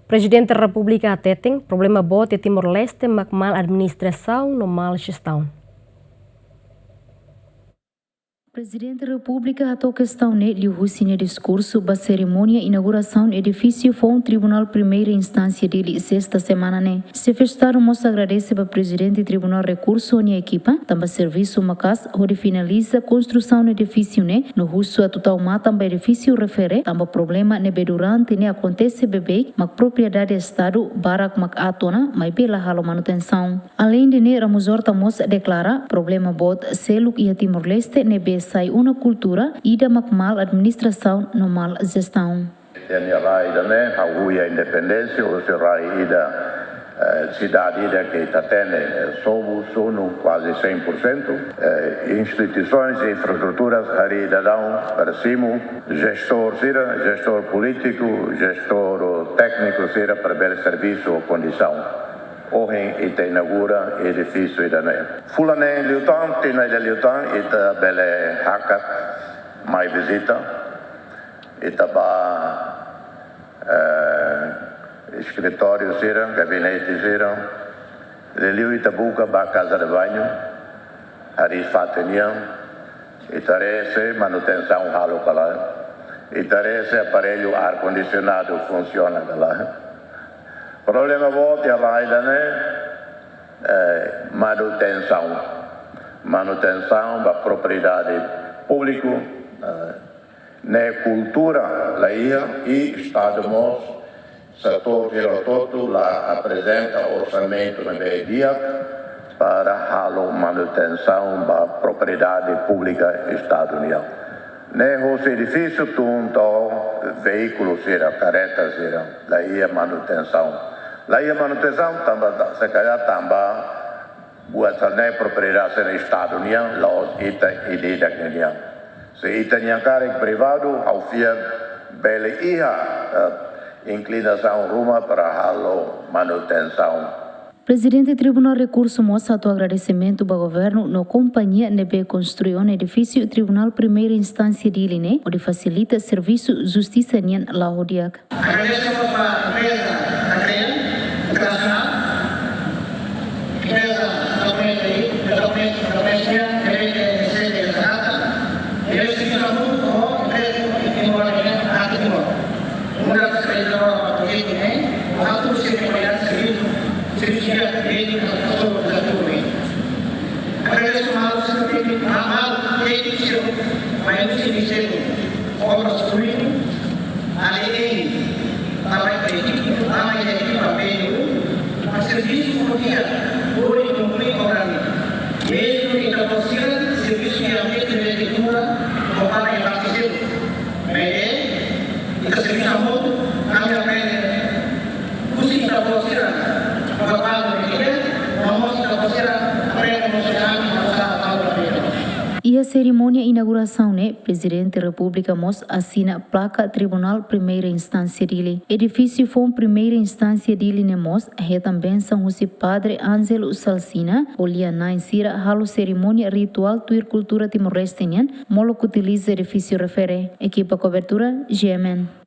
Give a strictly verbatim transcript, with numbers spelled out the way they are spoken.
Prezidente Repúblika hateten, problema boot iha Timor-Leste mak mal administrasaun no mal jestaun. Prezidente Repúblika hato'o kestaun ne'e liuhusi nia diskursu ba serimónia inaugurasaun edifísiu foun Tribunál Primeira Instánsia Dili, sesta semana ne'e. Xefe Estadu mós agradese ba Prezidente Tribunál Rekursu ho nia ekipa, tanba servisu maka'as hodi finaliza konstrusaun edifísiu ne'e, no husu atu tau matan ba edifísiu refere, tanba problema ne'ebé durante ne'e akontese beibeik mak propriedade Estadu, barak mak aat ona, maibé la halo manutensaun. Aleinde ne'e, Ramos Horta mós deklara problema boot seluk iha Timor-Leste ne'ebé sai ona kultura ida mak mal administrasaun no mal jestaun. Iha rai ida-ne'e, hahú iha independénsia, husi rai ida, eh, sidade ida ke ita hatene, eh, sobu, sunu, kuaze cem por cento. Eh, instituisoens i infraestruturas harii daudaun para simu, jestór sira, jestór polítiku, jestór tékniku sira para bele servisu ho kondisaun. Ohin ita inaugura edifísiu ida-ne'e. Fulan neen liután, tinan ida liután, ita bele hakat mai vizita. Ita bá, eh, eskritóriu sira, gabinete sira. Liuliu ita buka ba casa de banho, harii fatin nian. Ita haree se manutensaun halo ka lae. Ita haree se aparellu ar-kondisionadu funsiona ka lae. Problema boot iha rai ida-ne'e, eh, manutensaun. Manutensaun ba propriedade públiku, eh, ne'e kultura la iha, i Estadu mós, setór sira hotu-hotu la aprezenta orsamentu ne'ebé di'ak para halo manutensaun ba propriedade públika Estadu nian. Ne'e husi edifísiu tun to'o veíkulu sira, kareta sira, la iha manutensaun. La iha manutensaun tanba, se kalhar tanba buat sira-ne'e propriedade sira Estadu nian, la'ós ita ida-idak nian. Se ita-nian karik privadu, ha'u fiar bele iha, eh, inklinasaun ruma para halo manutensaun. Prezidente Tribunál Rekursu mós hato'o agradesimentu ba governu no kompañia ne'ebé konstrui ona edifísiu Tribunál Primeira Instánsia Dili ne'e, hodi fasilita servisu justisa nian la'o di'ak. Agradese ba empreza Acrean Internasionál, empreza japonesa, japonesa, japonesa, ne'ebé ke sede Jakarta, ne'ebé servisu hamutuk ho empreza Timor Leste, Arte Timor. Muda sekali projetu ne'e, atu servisu kualidade servisu, servisu di'ak, di'ak, di'ak. Agradese maluk sira, maluk tékniku sira, mai husi Ministériu Obras Públikas, além de trabalho equipe, trabalho de equipa B N U, a servisu por dia, por concluir obra ne'e. Mesmu ita-boot sira, servisu iha ambiente de cultura, kompara iha parte seluk. Maibé, ita servisu hamutuk, ami aprende husi ita-boot sira, ba balu de kide, no mós ita-boot sira, aprende mós ami, mós a balu de kide. Iha serimónia inaugurasaun ne'e, Prezidente Repúblika mós asina plaka Tribunál Primeira Instánsia Dili. Edifísiu foun Primeira Instánsia Dili ne'e mós hetan bensaun husi Padre Ângelo Salsina, ko'alia na'in sira halo serimónia rituál tuir kultura Timor-Leste nian, molok utiliza edifísiu refere. Ekipa kobertura, G M N.